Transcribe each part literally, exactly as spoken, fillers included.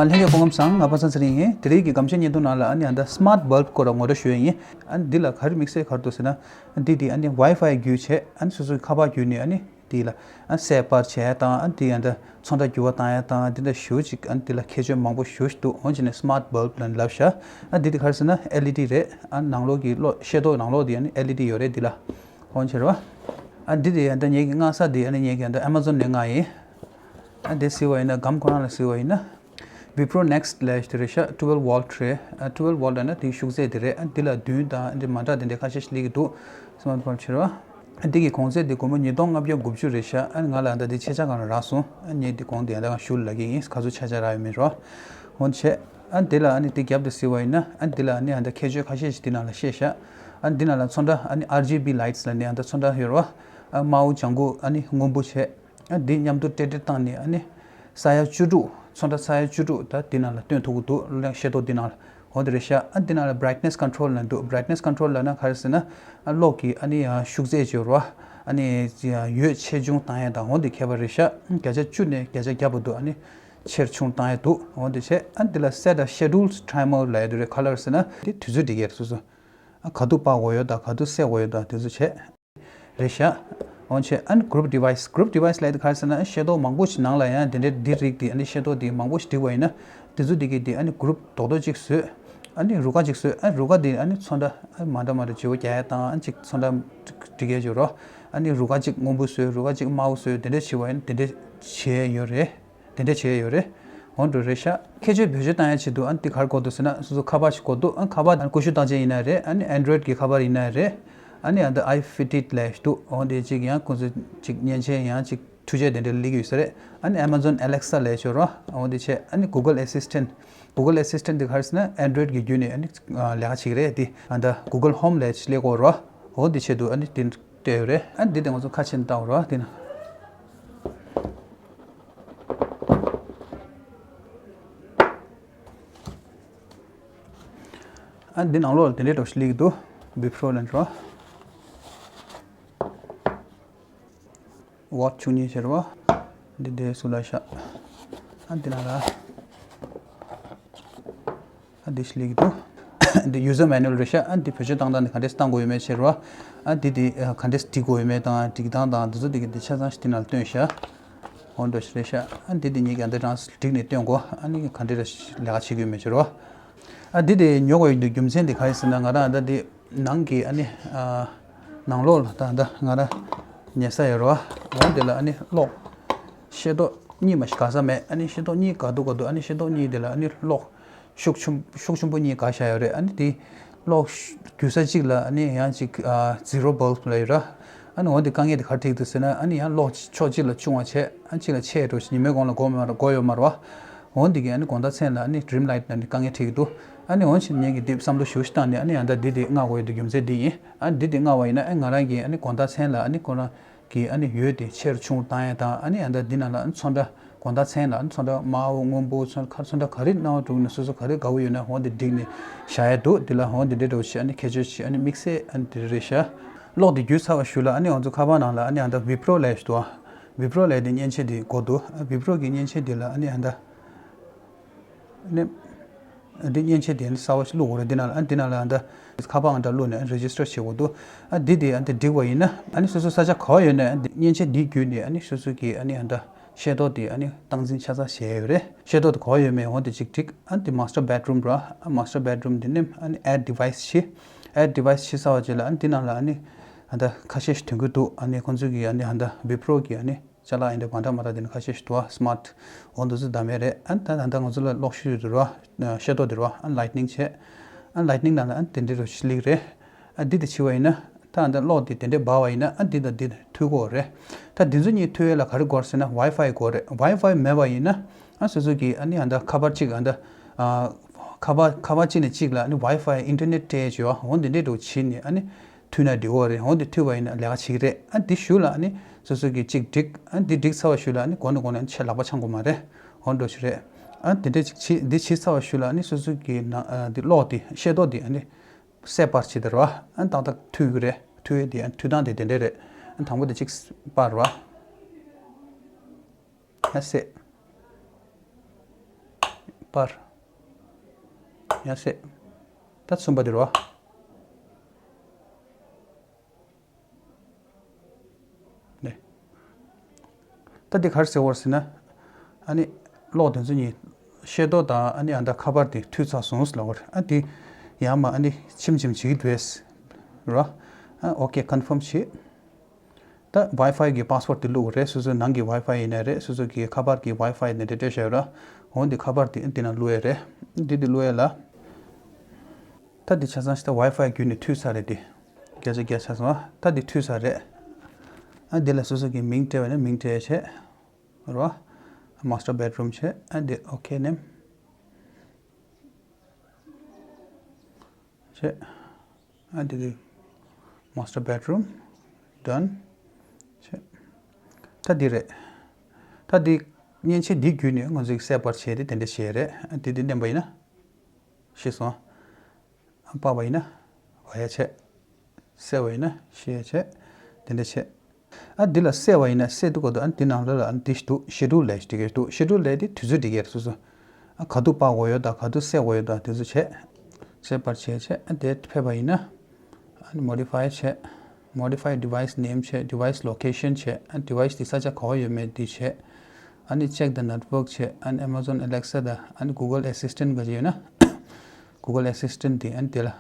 ལྷན་རྒྱས་སྐུ་ཁམས་བཟང་། ང་པ་སངས་ཚེ་རིང་ཡིན། དེ་རིང་གི་སྒམ་ཆས་བརྙན་ཐུང་ནང་ལ་ཨ་ནི་ཨ་ད་སི་མཱར་ཊི་བལ་བི་སྐོར་ལ་ངོ་སྤྲོད་ཞུ་ཡ་ཡིན། ཨ་ནི་འདི་ལ་ག་རེ་དམིགས་བསལ་ག་རེ་འདུག་ཟེར་ན། ཨ་འདི་འདི་ཨ་ནི་ཝའི་ཕའི་བརྒྱུད་བྱས་ཨ་ནི་སོ་སོའི་ཁ་པར་བརྒྱུད་ནས་ཨ་ནི་འདི་ལ་ཨ་སད་པར་བྱས་དང་། ཨ་འདི་ཨ་ད་ཚོན་ཁྲ་འགྱུར་བ་བཏང་ཡ་དང་། འདི་འདྲ་ཞེ་པོ་ཅིག་ཨ་འདི་ལ་ཁྱད་ཆོས་མང་པོ་ཞེ་པོ་ཅིག་འདུག་འོན་ཀྱང་ནི་སི་མཱར་ཊི་བལ་བི་ལབ་ལབ་ཤག་ཨ་འདི་འདི་ག་རེ་ཟེར་ན་ཨེལ་ཨི་ཌི་རེད། ཨ་ནང་ལོགས་ཀྱི་གློག་ཤེ་དོ་ནང་ལོགས་འདི་ཨ་ནི་ཨེལ་ཨི་ཌི་ཡོད་རེད་འདི་ལ། འོན་ཕྱིར་བ། ཨ་འདི་དེ་ཡང་ད་ངེད་ཀྱི་མངགས་ས་དེ་ཨ་ནི་ངེད་ཀྱི་ཡང་ད་ཨེ་མ་ཛོན་ནས་མངགས་ཡིན། ཨ་དེ་གཟིགས་པ་ཡིན་ན་སྒམ་ཁོ་རང་ལ་གཟིགས་པ་ཡིན་ན། Wipro Next ལབ་ཡ་ཞིག་དེ་རེད་ཤག་ཊུ་ཝེལ་ཝོལ་ཊི་རེད། ཨ་ཊུ་ཝེལ་ཝོལ་ཊི་ལབ་ན་དེའི་ཤུགས་ཚད་དེ་རེད། ཨ་འདི་ལ་བདུན་དང་ཨ་འདི་མ་འདྲ་དེ་འདྲ་ཁ་ཤས་ཤིག་སླེབས་ཀྱི་འདུག་སི་མཱར་ཊི་ཕོན་ཕྱིར་བ། ཨ་འདི་གི་གོང་ཚད་དེ་སྒོར་མོ་ཉིས་སྟོང་ལྔ་བརྒྱ་དགུ་བཅུ་རེད་ཤག་ཨ་ང་ལ་ཨ་ད་འདི་ཆེ་ཆ་གང་ལ་རག་སོང་། ཨ་ངས་འདི་གོང་དེ་ཡང་ད་གང་ཞུ་ལབ་ཀྱི་ཡིན། ག་ཚོད་ཆ་ཆ་རག་ཡོད་མེད་རོ། འོན་ཆེ། ཨ་འདི་ལ་ཨ་ནི་དེ་རྒྱབ་ཏུ་གཟིགས་པ་ཡིན་ན། ཨ་འདི་ལ་ཨ་ནི་ཨ་ད་ཁྱད་ཆོས་ཁ་ཤས་ཤིག་དེ་ནང་ལ་ཤེས་ཤག་ཨ་འདི་ནང་ལ་ཚོན་ཁྲ་ཨ་ནི་ཨར་ཇི་བི་ལའི་ཊི་སི་ལབ་ནས་ཨ་ད་ཚོན་ཁྲ་ཡོད་རོ། ཨ་དམར་པོ་ལྗང་ཁུ་ཨ་ནི་སྔོན་པོ་བྱས། ཨ་འདི་མཉམ་དུ་སྤྲེལ་སྤྲེལ་བཏང་ནས་ཨ་ནི་ས་ཡ་བཅུ་དྲུག་ཚོན་ཁྲ་ས་ཡ་བཅུ་དྲུག་ད་འདི་ནང་ལ་སྟོན་ཐུབ་ཀྱི་འདུག་གློག་ཤེ་དོ་འདི་ནང་ལ། འོ་དེ་རེད་ཤག་ཨ་འདི་ནང་ལ་བྷི་རའིཊ་ནེ་སི་ཀོན་ཊོལ་ལབ་འདུག་བྷི་རའིཊ་ནེ་སི་ཀོན་ཊོལ་ལབ་ན་ག་རེ་ཟེར་ན། ཨ་གློག་གི་ཨ་ནི་ཡང་ཤུགས་ཚད་ཅིག་ཡོད་རེད་བ། ཨ་ནི་ཡང་ཡོད་ཆེ་ཆུང་བཏང་ཡས་དང་འོ་འདི་ཁྱད་པར་རེད་ཤག་བརྒྱ་ཆ་བཅུ་ནས་བརྒྱ་ཆ་བརྒྱ་བར་དུ་ཨ་ནི་ཆེར་ཆུང་བཏང་ཡས་འདུག་འོ་འདི་བྱས་ཨ་འདི་ལ་སེ་ཊི་ཨ་ཤེ་ཌུལ་ཊའི་མར་ལབ་ཡས་འདུག་རེད། ག་རེ་ཟེར་ན་འདི་དུས་ཚོད་སྒྲིག་ཡས་རེད། སོ་སོ་ཨ་ག་དུས་སྤར་དགོས་ཡོད་དང་ག་དུས་སེལ་དགོས་ཡོད་དང་དེ་ཚོ་བྱས། རེད་ཤག་འོན་ཆེ་ཨན་གུ་རུབ་ཌི་ཝའི་སི། གུ་རུབ་ཌི་ཝའི་སི་ལབ་དེ་ག་རེ་ཟེར་ན། ཤེ་དོ་མང་པོ་ཞིག་ནང་ལ་ཡང་དེ་འདྲའི་འདི་རིགས་དེ་ཨ་ནི་ཤེ་དོ་དེ་མང་པོ་ཞིག་སྒྲིག་པ་ཡིན་ན། དེ་ཚོ་དེ་གི་དེ་ཨ་ནི་གུ་རུབ་རྡོག་རྡོག་ཅིག་བཟོས། ཨ་ནི་རུ་ཁག་ཅིག་བཟོས། ཨ་རུ་ཁག་དེ་ཨ་ནི་ཚོན་ཁྲ་ཨ་མ་འདྲ་མ་འདྲ་བརྗེ་པོ་རྒྱག་ཡ་དང་། ཨ་ཅིག་ཚོན་ཁྲ་སྒྲིག་ཡ་བརྗེ་རོགས། ཨ་ནི་རུ་ཁག་ཅིག་སྔོན་པོ་བཟོས། རུ་ཁག་ཅིག་དམར་པོ་བཟོས། དེ་འདྲ་བྱས་པ་ཡིན་ན་དེ་འདྲ་བྱས་ཡོད་རེད། དེ་འདྲ་བྱས་ཡོད་རེད། འོན་ཏེ་རེད་ཤག་ཁྱད་ཆོས་བེད་སྤྱོད་བཏང་ཡ་ཆེད་དུ་ཨ་ནི་དེ་ག་རེ་དགོས་འདུག་ཟེར་ན། སོ་སོ་ཁ་པར་ཞིག་དགོས་འདུག་ཨ་ཁ་པར་ཀུ་ཤུ་རྟགས་ཅན་ཡིན་ན་རེད། ཨ་ནི་ཨེན་ཌོ་རོ་ཡིཌ་གི་ཁ་པར་ཡིན་ན་རེད། ཨ་ནི་ཨ་ད་ཨའི་ཕི་ཊི་ལབ་ཡ་ཞིག་འདུག་འོ་དེ་ཅིག་ཡང་ཁོ་ཚོས་ཅིག་མཉེན་ཆས་ཡང་ཅིག་འཕྲུལ་ཆས་དེ་འདྲ་སླེབས་ཀྱི་ཡོད་ས་རེད། ཨ་ནི་ཨེ་མ་ཛོན་ཨེ་ལེག་ས་ལབ་ཡ་ཞིག་ཡོད་རེད་བ། འོ་དེ་བྱས་ཨ་ནི་གུ་གལ་ཨེ་སིས་ཊེན་ཊི། གུ་གལ་ཨེ་སིས་ཊེན་ཊི་དེ་ག་རེ་ཟེར་ན་ཨེན་ཌོ་རོ་ཡིཌ་གི་བརྒྱུད་ནས་ཨ་ནི་ལས་ཀ་བྱེད་ཀྱི་རེད། དེ་ཨ་ད་གུ་གལ་ཧོམ་ལབ་ཡ་ཞིག་སླེབས་ཀྱི་ཡོད་རེད་བ། འོ་དེ་ཆེད་དུ་ཨ་ནི་དེ་སྤྲད་ཡོད་རེད། ཨ་འདི་དེ་ང་ཚོ་ཁ་ཕྱེ་ནས་བལྟ་དགོས་རེད་བ། དེ་ན། ཨ་འདི་ནང་ལོགས་ལ་དེ་འདྲའི་འདྲ་བོ་ཞིག་སླེབས་ཀྱི་འདུག་བི་པྲོ་ལབ་འདྲ་བ། ཝོཊ་བཅུ་གཉིས་ཟེར་བ། འདི་འདྲའི་ཟུར་ལ་བཞག་ཨ་འདི་ནང་ལ། ཨ་འདི་ཞིག་སླེབས་ཀྱི་འདུག་འདི་ཡུ་ཛར་མེ་ནུ་ཨལ་རེད་ཤག་ཨ་འདི་བེད་སྤྱོད་བཏང་སྟངས་འདི་ག་འདྲས་བཏང་དགོས་ཡོད་མེད་ཟེར་བ། ཨ་འདི་འདི་ག་འདྲས་སྒྲིག་དགོས་ཡོད་མེད་དང་སྒྲིག་སྟངས་དང་འདི་ཚོ་འདི་གི་འདི་ཆ་ཚང་ཞིག་འདི་ནང་ལ་བཏོན་ཤག་འོ་འདྲ་ཞིག་རེད་ཤག་ཨ་འདི་འདི་ཉིད་ཀྱང་འདི་རང་སྒྲིག་ནས་བཏོན་དགོས། ཨ་ནི་ག་འདྲས་ལས་ཀ་བྱེད་དགོས་ཡོད་མེད་ཟེར་བ། ཨ་འདི་དེ་ཉོ་དགོས་ཡོད་འདུག་རྒྱུ་མཚན་དེ་ག་རེ་ཟེར་ན། ང་རང་ཨ་ད་དེ་ནང་གི་ཨ་ནི་ཨ་ནང་ལོགས་ལ་ད་ད་ང་རང་ཉལ་ས་ཡོད་རེད་བ། འོ་དེ་ལ་ཨ་ནི་གློག་ཤེལ་ཏོག་གཉིས་མ་ཞིག་དགའ་ས་མེད། ཨ་ནི་ཤེལ་ཏོག་གཉིས་དགའ་འདུག་དགའ་འདུག་ཨ་ནི་ཤེལ་ཏོག་གཉིས་དེ་ལ་ཨ་ནི་གློག་ཤུགས་ཆུང་ཤུགས་ཆེན་པོ་གཉིས་དགའ་བཞག་ཡོད་རེད། ཨ་ནི་དེ་གློག་རྒྱུ་ས་གཅིག་ལ་ཨ་ནི་ཡང་གཅིག་ཨ་ཛི་རོ་བོལ་བུ་ལབ་ཡོད་ར། ཨ་ནི་འོ་དེ་དཀའ་ངལ་དེ་ག་རེ་འཕྲད་ཀྱི་འདུག་ཟེར་ན། ཨ་ནི་ཡང་གློག་ཕྱོགས་གཅིག་ལ་ཆུང་བ་བྱས། ཨ་གཅིག་ལ་ཆེ་འགྲོ་ཞིག་ཉི་མའི་གོང་ལ་འགོར་མ་འགོར་ཡོད་མ་རེད་བ། འོ་འདི་གིས་ཨ་ནི་དགོང་དག་མཚན་ལ་ཨ་ནི་ཌི་རིམ་ལའིཊ་ལ་ནི་དཀའ་ངལ་འཕྲད་ཀྱི་འདུག་ཨ་ནི་འོ་ཕྱིན་ངེད་ཀྱིས་འདི་བསམ་བློ་ཞེ་པོ་ཞིག་བཏང་ནས། ཨ་ནི་ཡང་ད་འདི་དེ་མངགས་དགོས་ཡོད་འདུག་རྒྱུ་མཚན་འདི་ཡིན། ཨ་ནི་འདི་དེ་མངགས་པ་ཡིན་ན་ཨ་ང་རང་གིས་ཨ་ནི་དགོང་དག་མཚན་ལ་ཨ་ནི་ཁོ་རང་གི་ཨ་ནི་འོད་དེ་ཆེ་རུ་ཆུང་རུ་བཏང་ཡ་དང་། ཨ་ནི་ཡང་ད་འདི་ནང་ལ་ཨ་ནི་ཚོན་ཁྲ་དགོང་དག་མཚན་ལ་ཨ་ནི་ཚོན་ཁྲ་དམར་པོ་སྔོན་པོ་ཚོན་ཁ་ཚོན་ཁྲ་ག་རེ་སྣང་བ་འགྲོ་གི་ན། སོ་སོ་ག་རེ་དགའ་བོ་ཡོད་ན་འོ་འདི་བསྒྲིགས་ནས་བཞག་ཡ་འདུག་འདི་ལ་འོ་འདི་འདྲའི་འདྲ་བོ་ཞིག་ཨ་ནི་ཁྱད་ཆོས་ཞིག་ཨ་ནི་དམིགས་བསལ་ཨ་ནི་འདི་རེད་ཤག་གློག་འདི་བརྒྱུད་ཚར་བ་ཞུ་ལ། ཨ་ནི་ང་ཚོ་ཁ་པར་ནང་ལ་ཨ་ནི་ཨ་ད་བི་པྲོ་ལབ་ཞིག་འདུག་ཨ་བི་པྲོ་ལབ་དེ་མཉེན་ཆས་དེ་དགོས་འདུག་ཨ་བི་པྲོ་གི་མཉེན་ཆས་དེ་ལ་ཨ་ནི་ཨ་ད་ཨ་ནི་འདི་མཉེན་ཆས་དེ་ཨ་ནི་གསར་བ་ཞིག་བླུག་དགོས་རེད། འདི་ནང་ལ་ཨ་འདི་ནང་ལ་ཨ་ད་ཁ་པར་ཨ་ད་བླུག་ནས་ཨ་ནི་རེ་ཇི་སི་ཊར་བྱེད་དགོས་འདུག་ཨ་འདི་དེ་ཨ་ད་འགྲིག་པ་ཡིན་ན་ཨ་ནི་སོ་སོ་ས་ཆ་ག་པར་ཡོད་ནའི་ཨ་འདི་མཉེན་ཆས་འདི་བརྒྱུད་ནས་ཨ་ནི་སོ་སོ་གི་ཨ་ནི་ཨ་ད་ཤེལ་ཏོག་དེ་ཨ་ནི་སྟངས་འཛིན་ཆ་ཚང་བྱས་ཡོད་རེད། ཤེལ་ཏོག་དེ་ག་པར་ཡོད་མེད་འོ་དེ་གཅིག་འགྲིག་ཨ་དེ་མ་སི་ཊར་བེད་རུམ་ར། ཨ་མ་སི་ཊར་བེད་རུམ་དེ་ནས་ཨ་ནི་ཨེཌ་ཌི་ཝའི་སི་བྱས། ཨེཌ་ཌི་ཝའི་སི་བྱས་ཚར་བ་རྗེས་ལ་ཨ་ནི་དེ་ནང་ལ་ཨ་ནི་ཨ་ད་ཁ་ཤས་ཤིག་ཐོན་གྱི་འདུག་ཨ་ནི་ཁོང་ཚོ་གི་ཨ་ནི་ཨ་ད་བི་པྲོ་གི་ཨ་ནི་ཅ་ལག་ཨ་ནི་མ་འདྲ་མ་འདྲ་དེ་ནི་ཁ་ཤས་ཤིག་འདུག་ཨ་སི་མཱར་ཊི་འོ་འདུག་ཚོ་ད་མེད་རེད། ཨ་ད་ད་ད་ང་ཚོ་ལ་གློག་ཤུགས་དེ་ར། ཤེལ་ཏོག་དེ་ར། ཨ་ལའིཊ་ནིང་བྱས། ཨ་ལའིཊ་ནིང་ནང་ལ་ཨ་དེ་འདྲའི་ར་ཞིག་སླེབས་རེད། ཨ་འདི་དེ་བྱས་པ་ཡིན་ན། ད་ཨ་ད་གློག་དེ་དེ་འདྲའི་འབར་བ་ཡིན་ན་ཨ་འདི་དང་འདི་མཐུད་དགོས་རེད། ད་འདི་ཚོ་གཉིས་མཐུད་ཡས་ལ་ག་རེ་དགོས་ཟེར་ན་ཝའི་ཕའི་དགོས་རེད། ཝའི་ཕའི་མེད་པ་ཡིན་ན་ཨ་སོ་སོ་གི་ཨ་ནི་ཨ་ད་ཁ་པར་གཅིག་ཨ་ད་ཨ་ཁ་པར་ཁ་པར་གཅིག་ནས་གཅིག་ལ་ཨ་ནི་ཝའི་ཕའི་ཨིན་ཊར་ནེཊ་སྤྲད་བྱས་པ་འོ་འདི་འདྲའི་འདྲ་བོ་བྱས་ནས་ཨ་ནི་མཐུད་ན་འགྲིག་གི་རེད། འོ་འདི་མཐུད་པ་ཡིན་ན་ལས་ཀ་བྱེད་ཀྱི་རེད། ཨ་འདི་གཞུག་ལ་ཨ་ནི་སོ་སོ་གི་གཅིག་སྒྲིག་ཨ་འདི་སྒྲིག་ཚར་བ་གཞུག་ལ་ཨ་ནི་གོང་ནས་གོང་ནས་ཨ་ནི་ཆེས་ལག་པ་འཆང་དགོས་མ་རེད། འོ་འདྲ་བོ་ཞིག་རེད། ཨ་འདི་འདྲ་ཅིག་བྱེད་འདི་བྱེད་ཚར་བ་གཞུག་ལ་ཨ་ནི་སོ་སོ་གི་ནང་ཨ་འདི་གློག་དེ་ཤེལ་ཏོག་དེ་ཨ་ནི་སད་པར་བྱེད་དེ་ར། ཨ་ཏག་ཏག་མཐུད་ཀྱི་རེད། མཐུད་དེ་ཨ་མཐུད་སྟངས་དེ་དེ་འདྲ་རེད། ཨ་དང་པོ་དེ་གཅིག་སྤར་ར། ཨ་སད། པར། ཡང་སེ། ད་གསུམ་པ་དེ་རེད་བ། ནས། ད་འདི་ག་རེ་ཟེར་བ་རེད་ཟེར་ན། ཨ་ནི། གློག་དེ་ཚོ་གཉིས། ཤེ་དོ་དང་ཨ་ནི་ཨ་ད་ཁ་པར་དེ་མཐུད་ཚར་སོང་ཟེར་ལབ་པ་རེད། ཨ་དེ། ཡང་མ་ཨ་ནི་ཆེམ་ཆེམ་བྱེད་ཀྱི་འདུག་ཟེར། རེད་བ། ཨ་ཨོ་ཀེ་ཀོན་ཕོམ་བྱེད། ད་ཝའི་ཕའི་གི་པ་སི་ཝར་དེ་བླུགས་རེད། སོ་སོའི་ནང་གི་ཝའི་ཕའི་ཡིན་ནའི་རེད། སོ་སོ་གི་ཁ་པར་གི་ཝའི་ཕའི་ཡིན་ནའི་རེད། སྤྲད་བཞག་ཡོད་ར། འོ་འདི་ཁ་པར་དེ་འདི་ནང་བླུགས་ཡས་རེད། འདི་འདི་བླུགས་ཡས་ལ། ད་འདི་ཆ་ཚང་ཞིག་ད་ཝའི་ཕའི་བརྒྱུད་ནས་མཐུད་ཚར་རེད་དེ། བརྒྱ་ཆ་བརྒྱ་ཆ་ཚང་བ། ད་འདི་མཐུད་ཚར་རེད། ཨ་འདི་ལ་སོ་སོ་གི་མིང་སྤྲད་པ་ཡིན་ན་མིང་སྤྲད་བྱས། རོ། མ་སི་ཊར་བེད་རུམ་བྱས། ཨ་འདི་ཨོ་ཀེ་ནེམ། བྱས། ཨ་འདི་འདི། མ་སི་ཊར་བེད་རུམ། ཌན། བྱས། ད་འདི་རེད། ད་འདི། མཉེན་ཆས་འདི་བརྒྱུད་ནས་ང་ཚོས་གསལ་པར་བྱས་ཏེ་དེ་འདྲ་བྱས་རེད། ཨ་འདི་འདི་མནན་པ་ཡིན་ན། ཤེས་སོང་། ཨ་པ་བ་ཡིན་ན། འོ་ཡ་བྱས། གསལ་བ་ཡིན་ན་ཤེས་ཡ་བྱས། དེ་འདྲ་བྱས། ཨ་འདི་ལ་གསལ་བ་ཡིན་ན་གསལ་འདུག་ག་འདུག་ཨ་འདི་ནང་ལ་ལ་ཨ་འདི་ཞིག་འདུག་ཤེ་ཌུལ་ལབ་ཡ་ཞིག་འགྲིག་གི་འདུག་ཤེ་ཌུལ་ལབ་ཡ་དེ་དུས་ཚོད་འགྲིག་གི་རེད། སོ་སོ། ཨ་ག་དུས་པར་དགོས་ཡོད་དང་ག་དུས་གསལ་དགོས་ཡོད་དང་དེ་ཚོ་བྱས། གསལ་པར་བྱས་བྱས། ཨ་དེ་ཕེབས་པ་ཡིན་ན། ཨ་ནི་མོ་ཌི་ཕའི་བྱས། མོ་ཌི་ཕའི་ཌི་ཝའི་སི་ནེམ་བྱས། ཌི་ཝའི་སི་ལོ་ཀེ་ཤན་བྱས། ཨ་ཌི་ཝའི་སི་དེ་ས་ཆ་ག་བ་ཡོད་མེད་དེ་བྱས། ཨ་ནི་ཅེག་ད་ནེཊ་ཝརཀ་བྱས། ཨ་ནི་ཨེ་མ་ཛོན་ཨེ་ལེག་ས་དང་ཨ་ནི་གུ་གལ་ཨེ་སིས་ཊེན་ག་ཅིག་ཡོད་ན། གུ་གལ་ཨེ་སིས་ཊེན་དེ་ཨ་ནི་དེ་ལ།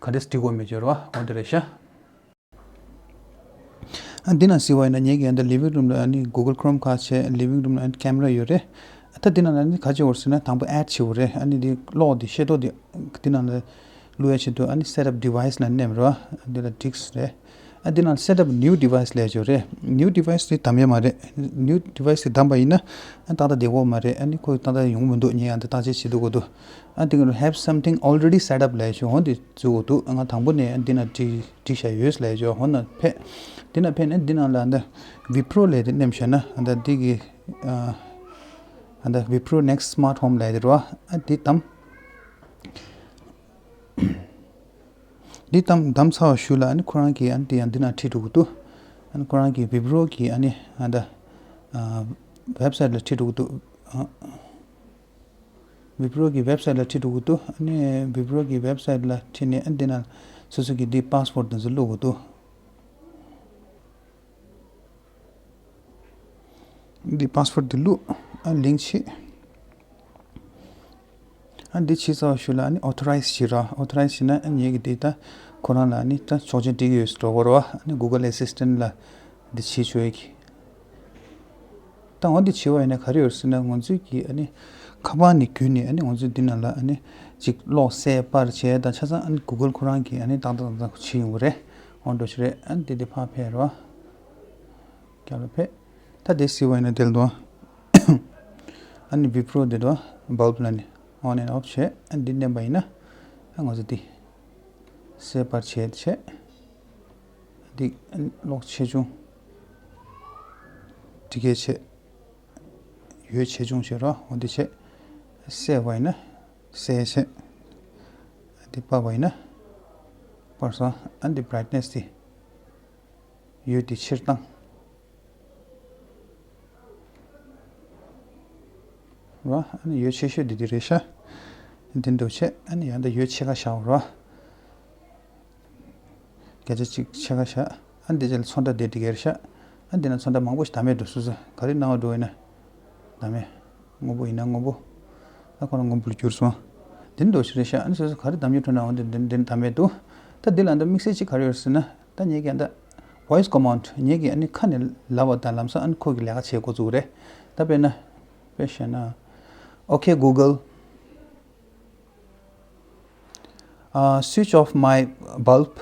ག་འདྲས་འགྲིག་དགོས་མེད་སྦྱོར་བ་འོ་དེ་རེད་ཤག་ཨ་འདི་ན་གཟིགས་པ་ཡིན་ན་ངེད་ཀྱི་ཨ་འདི་ལི་ཝིང་རུམ་ལ་ཨ་ནི་གུ་གལ་ཁི་རོམ་ཁ་བྱས། ལི་ཝིང་རུམ་ལ་ཨ་ནི་ཀེམ་ར་ཡོད་རེད། ད་འདི་ནང་ལ་ཨ་ནི་ག་ཅིག་ཡོད་ཟེར་ན་དང་པོ་ཨེཌ་བྱེད་དགོས་རེད། ཨ་ནི་འདི་གློག་འདི་ཤེ་དོ་འདི་འདི་ནང་ལ་བླུགས་ཡ་ཆེད་དུ་ཨ་ནི་སེ་ཊ་ཨབ་ཌི་ཝའི་སི་ལ་མནན་རོགས། འདི་ལ་ཌིསི་ཀི་རེད། ཨ་འདི་ནང་སེ་ཊ་ཨབ་ནིའུ་ཌི་ཝའི་སི་ལབ་ཡོད་རེད། ནིའུ་ཌི་ཝའི་སི་འདི་བདམས་ཡ་མ་རེད། ནིའུ་ཌི་ཝའི་སི་འདི་བདམས་པ་ཡིན་ན་ཨ་ཏག་ཏག་བསྡད་ཀྱི་ཡོད་མ་རེད། ཨ་ནི་ཁོ་ཏག་ཏག་ཡོང་གི་མི་འདུག་ངས་ཨ་འདི་བརྟག་དཔྱད་བྱེད་དུས་གོ་འདུག་ཨ་འདི་ག་ལ་Have something already set up ལབ་ཡ་ཆེད་འོ་འདི་འཛུལ་དགོས་འདུག་ང་དང་པོ་ནས་འདི་ན་བྲིས་བྲིས་བཞག་ཡོད་ལབ་ཡ་ཆེད་འོ་ན་ཕེབས། འདི་ན་ཕེབས་ནས་འདི་ནང་ལ་འདི་ཝི་པྲོ་ལབ་དེ་མནན་བཞག་ན་ཨ་ད་འདི་གི་ཨ་ད་ཝི་པྲོ་ནེག་སི་སི་མར་ཊི་ཧོམ་ལབ་དེ་རེད་བ། ཨ་འདི་བདམས། འདི་བདམས་བདམས་ཚར་བ་ཤུལ་ལ་ཨ་ནི་ཁོ་རང་གི་ཨ་ནི་འདི་ཡང་འདི་ན་ཁྲིད་འགྲོ་གི་འདུག་ཨ་ནི་ཁོ་རང་གི་ཝི་པྲོ་གི་ཨ་ནི་ཨ་ད་ཝེབ་སའིཊ་ལ་ཁྲིད་འགྲོ་གི་འདུག་ཝི་པྲོ་གི་ཝེབ་སའིཊ་ལ་ཁྲིད་འགྲོ་གི་འདུག་ཨ་ནི་ཝི་པྲོ་གི་ཝེབ་སའིཊ་ལ་ཁྲིད་ནས་ཨ་འདི་ན་སོ་སོ་གི་འདི་པ་སི་ཝར་ཌི་འདི་ཚོ་བླུག་གི་འདུག་འདི་པ་སི་ཝར་ཌི་འདི་བླུག་ཨ་ལིང་ཀི་བྱེད། ཨ་འདི་བྱས་ཚར་བ་ཤུལ་ལ་ཨ་ནི་ཨོ་ཐོ་རའི་ཛི་བྱེད་ར། ཨོ་ཐོ་རའི་ཛི་བྱས་ན་ཨ་ངེད་ཀྱི་འདི་ད་ཁོ་རང་ལ་ཨ་ནི་ད་ཆོག་མཆན་སྤྲད་ཀྱི་ཡོད་ཟེར་འགྲོ་གི་རེད་བ། ཨ་ནི་གུ་གལ་ཨེ་སིས་ཊེན་ལ་འདི་བྱེད་ཆོག་ཡ་གི། ད་འོ་འདི་བྱས་པ་ཡིན་ན་ག་རེ་ཡོད་ཟེར་ན་ང་ཚོས་ཀྱི་ཨ་ནི་ཁ་པར་ནས་བརྒྱུད་ནས་ཨ་ནི་ང་ཚོས་འདི་ནང་ལ་ཨ་ནི་ཅིག་གློག་གསལ་པར་བྱས་ད་ཆ་ཚང་ཨ་ནི་གུ་གལ་ཁོ་རང་གིས་ཨ་ནི་ཏག་ཏག་ཏག་ཏག་བྱེད་ཡོང་གི་རེད། འོ་འགྲོ་ཆོག་རེད། ཨ་ནི་འདི་འདི་ཕར་ཕེབས་རོགས། རྒྱབ་ལ་ཕེབས། ད་དེ་གཟིགས་པ་ཡིན་ན་དེ་ལ་འདུག་ཨ་ནི་ཝི་པྲོ་འདི་འདུག་བལབ་ལ་ནི་ཨོན་ཨེན་ཨོཕ་བྱས། ཨ་འདི་མནན་པ་ཡིན་ན་ཨ་ང་ཚོ་འདི་གསལ་པར་བྱས་བྱས། འདི་གློག་ཆེ་ཆུང་འདི་གས་བྱས། འོད་ཆེ་ཆུང་བྱས་རོགས། འོ་འདི་བྱས། གསལ་བ་ཡིན་ན་གསལ་བྱས། འདི་སྤར་བ་ཡིན་ན་སྤར་སོང་། ཨ་འདི་བྷ་རའིཊ་ནེ་སི་འདི། འོད་དེ་ཆེར་བཏང་། རོ། ཨ་ནི་འོད་ཆེ་ཤོས་འདི་འདི་རེད་ཤག་འདི་འདུག་བྱས། ཨ་ནི་ཡང་ད་འོད་ཆེ་ཁ་བཞག་རོ། བརྒྱ་ཆ་གཅིག་ཆེ་ཁ་བཞག་ཨ་འདི་ཅལ་ཚོན་ཁྲ་འདི་འདི་ག་རེད་ཤག་ཨ་འདི་ན་ཚོན་ཁྲ་མང་པོ་ཞིག་བདམས་ཡས་འདུག་སོ་སོ་ག་རེ་སྣང་བ་འགྲོ་ཡིན་ན་བདམས་ཡས། སྔོན་པོ་ཡིན་ན་སྔོན་པོ། ད་ཁོ་ན་སྔོན་པོ་ལ་གྱུར་སོང་། འདི་འདྲ་ཞིག་རེད་ཤག་ཨ་ནི་སོ་སོ་ག་རེ་བདམས་ཡོད་འགྲོ་ན་འོ་འདི་འདི་འདི་བདམས་ཡས་འདུག་ད་འདི་ལ་འདི་དམིགས་བསལ་གཅིག་ག་རེ་ཡོད་ཟེར་ན། ད་ངེད་ཀྱི་ད་voice command ངེད་ཀྱི་ཨ་ནི་ཁ་ནས་ལབ་པ་དང་ལམ་སང་ཨ་ནི་ཁོ་གི་ལས་ཀ་བྱེད་འགོ་བཙུགས་རེད། ད་དཔེར་ན། དཔེ་བཤད་ན། Okay Google, uh, switch off my bulb.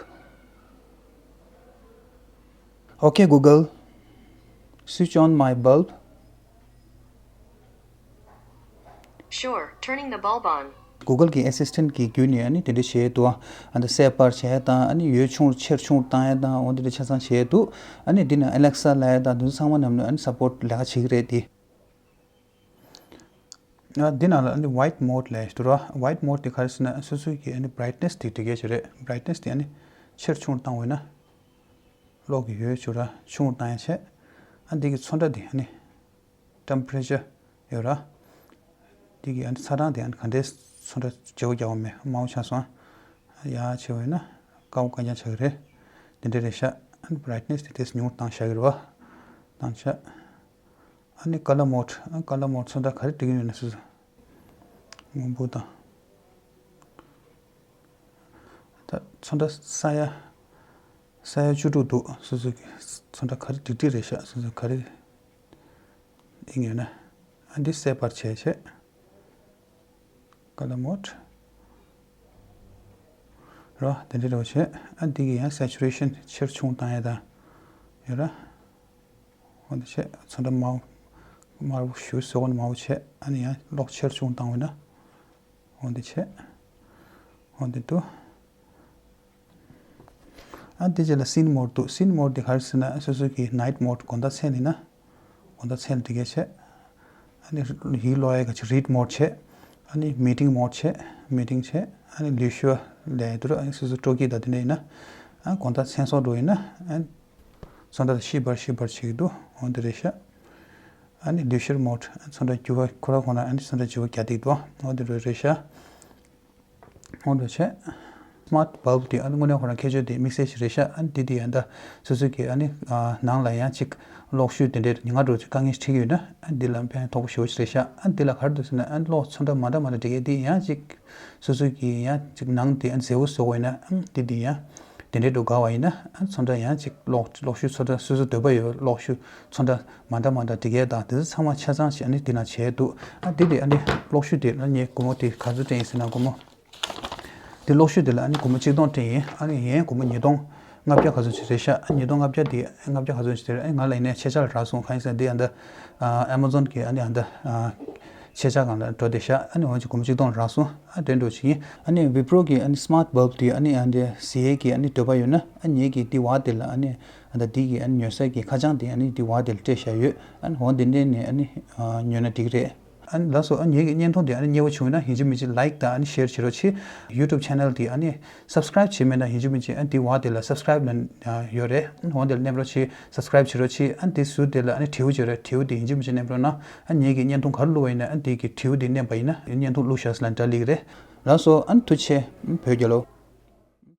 Okay Google, switch on my bulb. Sure, turning the bulb on. གུ་གལ་གྱི་ཨེ་སིས་ཊེན་གྱི་བརྒྱུད་ནས་ཨ་ནི་དེ་འདྲ་བྱས་འདུག་ཨ་ནི་གསལ་པར་བྱས་དང་ཨ་ནི་འོད་ཆུང་ཆེར་ཆུང་བཏང་ཡ་དང་འོ་འདི་འདྲ་ཆ་ཚང་བྱས་འདུག་ཨ་ནི་འདི་ན་ཨ་ལེག་ས་ལབ་ཡ་དང་དེ་ཚོ་ཚང་མ་ནམ་ནས་ཨ་ནི་སཔོརཊ་ལས་ཀ་བྱེད་ཀྱི་རེད་དེ། ཨ་འདི་ནང་ལ་ཨ་ནི་ཝའིཊ་མོཌ་ལབ་ཡ་ཞིག་འདུག་ར། ཝའིཊ་མོཌ་དེ་ག་རེ་ཟེར་ན་སོ་སོའི་གི་ཨ་ནི་བྷ་རའིཊ་ནེ་སི་དེ་དེ་གས་ཞིག་རེད། བྷ་རའིཊ་ནེ་སི་དེ་ཨ་ནི་ཆེར་ཆུང་བཏང་བས་ན་གློག་གི་འོད་ཆུང་ར་ཆུང་བཏང་ཡ་བྱས། ཨ་འདི་གི་ཚོན་ཁྲ་དེ་ཨ་ནི་ཊེམ་པ་རེ་ཅར་ཡོད་ར། འདི་གི་ཨ་ནི་ཚ་གྲང་དེ་ཨ་ནི་ག་འདྲས་ཚོན་ཁྲ་བརྗེ་པོ་རྒྱག་པ་མེད། དམར་པོ་ཆགས་སོང་། ཡག་བྱས་པ་ཡིན་ན་དཀར་པོ་དཀར་རྐྱང་ཆགས་ཀྱི་རེད། དེ་འདྲས་རེད་ཤག་ཨ་ནི་བྷ་རའིཊ་ནེ་སི་དེ་ཏོག་ཙམ་ཉུང་བཏང་བཞག་གི་རེད་པ། བཏང་ཤག་ཨ་ནི་ཀ་ལར་མོཌ། ཨ་ཀ་ལར་མོཌ་ཚོན་ཁྲ་ག་རེ་འབྲི་གི་ཡོད་ན་སོ་སོ། སྔོན་པོ་དང་། ད་ཚོན་ཁྲ་ས་ཡ་ས་ཡ་བཅུ་དྲུག་འདུག་སོ་སོ་གི་ཚོན་ཁྲ་ག་རེ་འབྲི་འབྲི་རེད་ཤག་སོ་སོ་ག་རེ་ཨིན་ཡོད་ན། ཨ་འདི་གསལ་པར་བྱས་བྱས། ཀ་ལར་མོཌ་རོ། དེ་འདྲ་རོ་བྱས། ཨ་འདི་གི་ཡང་སེ་ཅུ་རེ་ཤན་ཆེར་ཆུང་བཏང་ཡ་དང་ཡོད་ར། འོ་འདི་བྱས། ཚོན་ཁྲ་དམར་པོ་དམར་པོ་ཞུ་སོ་གོ་ནི་དམར་པོ་བྱས། ཨ་ནི་ཡང་གློག་ཆེར་ཆུང་བཏང་བས་ན། འོ་འདི་བྱས། འོ་འདི་འདུག་ཨ་འདི་རྗེས་ལ་སིན་མོཌ་འདུག་སིན་མོཌ་འདི་ག་རེ་ཟེར་ན་སོ་སོ་གི་ནའིཊ་མོཌ་དགོང་དག་མཚན་ཡིན་ན། དགོང་དག་མཚན་ལ་འདི་གས་བྱས། ཨ་ནི་ཡིག་ཀློག་ཡས་ག་ཅིག་རིཌ་མོཌ་བྱས། ཨ་ནི་མི་ཊིང་མོཌ་བྱས། མི་ཊིང་བྱས། ཨ་ནི་ལུས་ཤུ་ལས་དུ་ར། ཨ་ནི་སོ་སོ་སྤྲོ་སྐྱིད་དང་དེ་འདྲ་ཡིན་ན། ཨ་དགོང་དག་མཚན་སོགས་འགྲོ་ཡིན་ན། ཨ་ཚོན་ཁྲ་ཤི་བར་ཤི་བར་བྱེད་ཀྱི་འདུག་འོ་འདི་རེད་ཤག་ཨ་ནི་ལུས་ཤུ་མོཌ། ཨ་ཚོན་ཁྲ་འགྱུར་བ་ཁོ་ར་ཁོ་ན། ཨ་ནི་ཚོན་ཁྲ་འགྱུར་བ་རྒྱག་བསྡད་འདུག་འོ་འདི་རེད་རེད་ཤག་འོ་འདི་བྱས། སི་མཱརཊ་བལབ་འདི་ཨ་ནི་དངོས་གནས་ཁོ་རང་ཁྱད་ཆོས་དེ་དམིགས་བསལ་ཞིག་རེད་ཤག་ཨ་ནི་འདི་དེ་ཡང་ད་སོ་སོ་གི་ཨ་ནི་ཨ་ནང་ལ་ཡང་ཅིག་གློག་ཤུགས་དེ་འདྲའི་ཉེན་ཁ་འགྲོ་ཅིག་དཀའ་ངལ་འཕྲད་ཀྱི་ཡོད་ན། ཨ་འདི་ལ་ཕན་ཐོགས་པོ་ཞེ་པོ་ཅིག་རེད་ཤག་ཨ་འདི་ལ་ག་རེ་འདུག་ཟེར་ན། ཨ་གློག་ཚོན་ཁྲ་མ་འདྲ་མ་འདྲ་འབྲི་མཁན་དེ་ཡང་ཅིག་སོ་སོ་གི་ཡང་ཅིག་ནང་དེ་ཨ་མཛེས་པོ་བཟོ་དགོས་ཡིན་ན། ཨ་འདི་དེ་ཡང་དེ་འདྲའི་འགྲོ་དགའ་བ་ཡིན་ན། ཨ་ཚོན་ཁྲ་ཡང་ཅིག་གློག་གློག་ཤུགས་ཚོན་ཁྲ་སོ་སོ་འདོད་པ་ཡོད། གློག་ཤུགས་ཚོན་ཁྲ་མ་འདྲ་མ་འདྲ་འབྲི་མཁན་དང་དེ་ཚོ་ཚང་མ་ཆ་ཚང་ཞིག་ཨ་ནི་དེ་ན་བྱས་འདུག་ཨ་འདི་དེ་ཨ་ནི་གློག་ཤུགས་དེ་ཨ་ངའི་སྒོར་མོ་དེ་ག་ཚོད་སྤྲད་ཡིན་ཟེར་ན། སྒོར་མོ་དེ་གློག་ཤུགས་དེ་ལ་ཨ་ནི་སྒོར་མོ་ཆིག་སྟོང་སྤྲད་ཡིན། ཨ་ནི་ཡན་སྒོར་མོ་ཉིས་སྟོང་ལྔ་བརྒྱ་ག་ཚོད་ཅིག་རེད་ཤག་ཨ་ཉིས་སྟོང་ལྔ་བརྒྱ་དེ་ལྔ་བརྒྱ་ག་ཚོད་ཅིག་དེ་རེད། ཨ་ང་ལ་ཡིན་ནའི་ཆེད་ཆག་ལ་རག་སོང་། གང་ཡིན་ཟེར་ན་འདི་ཨ་ད་ཨ་མ་ཛོན་གི་ཨ་ནི་ཨ་ད་ཨ་ཆེད་ཆག་སྒང་ལ་འགྲོ་བསྡད་ཤག་ཨ་ནི་འོན་ཀྱང་སྒོར་མོ་ཆིག་སྟོང་རག་སོང་། ཨ་དེ་འགྲོ་ཅིག་ཡིན། ཨ་ནི་ཝི་པྲོ་གི་ཨ་ནི་སི་མཱརཊ་བལབ་དེ་ཨ་ནི་ཨ་འདི་ཟེར་ཡས་ཀྱི་ཨ་ནི་འདོད་པ་ཡོད་ན། ཨ་ངེད་ཀྱི་དེ་བ་དེ་ལ་ཨ་ནི་ཨ་ད་འདི་གི་ཨ་ནི་ཉོ་ས་གི་ཁ་བྱང་དེ་ཨ་ནི་དེ་བ་དེ་ལ་སྤྲད་བཞག་ཡོད། ཨ་ནི་འོ་དེ་འདྲས་ནས་ཨ་ནི་ཨ་ཉོས་ན་འགྲིག་གི་རེད། ཨ་ནི་ལགས་སོ། ཨ་ངེད་ཀྱི་བརྙན་ཐུང་དེ་ཨ་ནི་མཉེས་པོ་བྱུང་ན་ཡིན་གཅིག་མིན་གཅིག་ལའིཀ་དང་ཨ་ནི་ཤེར་བྱེད་རོགས་གྱིས། ཡུ་ཊུབ་ཆེ་ནལ་དེ་ཨ་ནི་སབ་སི་ཀ་རའིབ་བྱས་མེད་ན་ཡིན་གཅིག་མིན་གཅིག་ཨ་ནི་དེ་བ་དེ་ལ་སབ་སི་ཀ་རའིབ་ལ་ཡོད་རེད། ཨ་ནི་འོ་དེ་ལ་མནན་རོགས་གྱིས། སབ་སི་ཀ་རའིབ་བྱེད་རོགས་གྱིས། ཨ་ནི་དེ་ཟུར་དེ་ལ་ཨ་ནི་བྲིའུ་བྱེད་རོགས། བྲིའུ་དེ་ཡིན་གཅིག་མིན་གཅིག་མནན་རོགས་གནང་། ཨ་ངེད་ཀྱི་བརྙན་ཐུང་ག་རེ་བླུགས་པ་ཡིན་ན་ཨ་ནི་དེ་གི་བྲིའུ་དེ་མནན་པ་ཡིན་ན་བརྙན་ཐུང་བླུགས་བཞག་ཟེར་ལབ་འདྲ་སླེབས་ཀྱི་རེད། ལགས་སོ། ཨ་ནི་ཐུགས་རྗེ་ཆེ། བོད་རྒྱལ་ལོ།